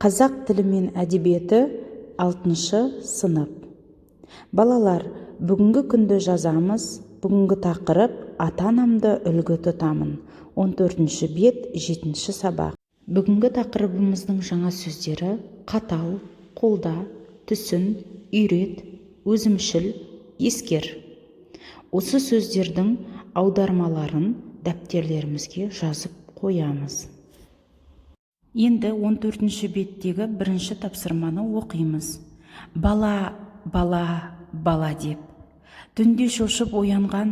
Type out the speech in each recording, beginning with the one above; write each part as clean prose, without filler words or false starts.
Қазақ тілі мен әдебиеті, алтыншы сынып. Балалар, бүгінгі күнді жазамыз. Бүгінгі тақырып: «Ата-анамды үлгі тұтамын». 14 бет, жетінші сабақ. Бүгінгі тақырыбымыздың жаңа сөздері: қатал, қолда, түсін, үйрет, өзімшіл, ескер. Осы сөздердің аудармаларын дәптерлерімізге жазып қоямыз. Енді 14 беттегі бірінші тапсырманы оқимыз. Бала, бала, бала деп түнде шошып оянған,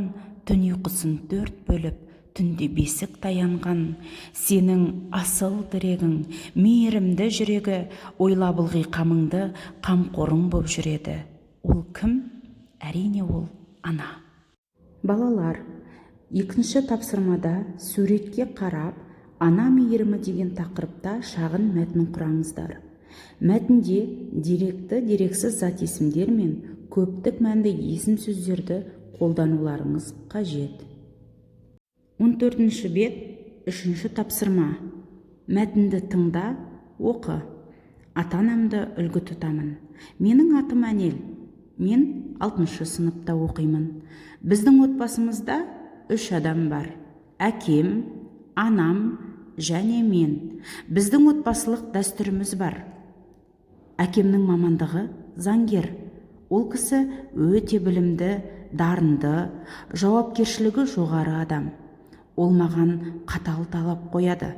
түн ұйқысын төрт бөліп, түнде бесік таянған, сенің асыл тірегің, мейірімді жүрегі, ойлап ылғи қамыңды, қамқорың боп жүреді. Ол кім? Әрине, ол ана. Балалар, екінші тапсырмада суретке қарап, «Ана мейірімі» деген тақырыпта шағын мәтін құраңыздар. Мәтінде деректі, дерексіз зат есімдер мен көптік мәнді есім сөздерді қолдануларыңыз қажет. 14 бет, үшінші тапсырма. Мәтінді тыңда, оқы. «Ата-анамды үлгі тұтамын». Менің атым Әнел. Мен алтыншы сыныпта оқимын. Біздің отбасымызда үш адам бар: әкем, анам және мен. Біздің отбасылық дәстүріміз бар. Әкемнің мамандығы заңгер. Ол кісі өте білімді, дарынды, жауапкершілігі жоғары адам. Ол маған қатал талап қояды.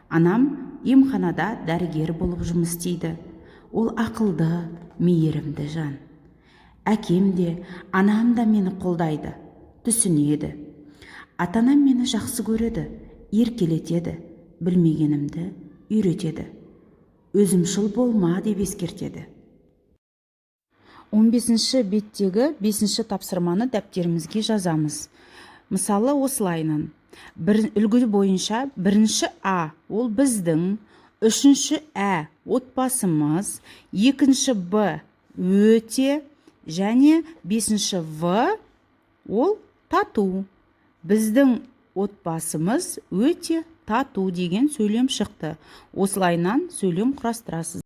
Анам емханада дәрігер болып жұмыс істейді. Ол ақылды, мейірімді жан. Әкем де, анам да мені қолдайды, түсінеді. ата анам мені жақсы көреді, еркелетеді, білмегенімді үйретеді, өзімшіл болма деп ескертеді. 15 беттегі бесінші тапсырманы дәптерімізге жазамыз. Мысалы, осылайынан бір үлгі бойынша: бірінші а ол біздің, үшінші ә отбасымыз, екінші б өте және бесінші в ол тату. «Біздің отбасымыз өте тату» деген сөйлем шықты. Осылайынан сөйлем құрастырасыз.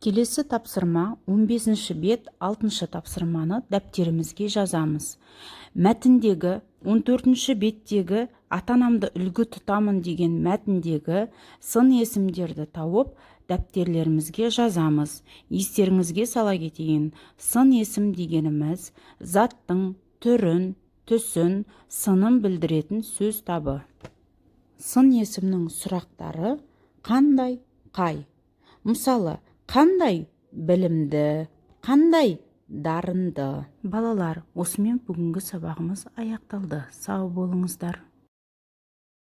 Келесі тапсырма, 15 бет, алтыншы тапсырманы дәптерімізге жазамыз. Мәтіндегі, 14 беттегі «Ата-анамды үлгі тұтамын» деген мәтіндегі сын есімдерді тауып, дәптерлерімізге жазамыз. Естеріңізге сала кетейін, сын есім дегеніміз заттың түрін, түсін, сынын білдіретін сөз табы. Сын есімнің сұрақтары: қандай, қай. Мысалы, қандай білімді, қандай дарынды. Балалар, осымен бүгінгі сабағымыз аяқталды. Сау болыңыздар.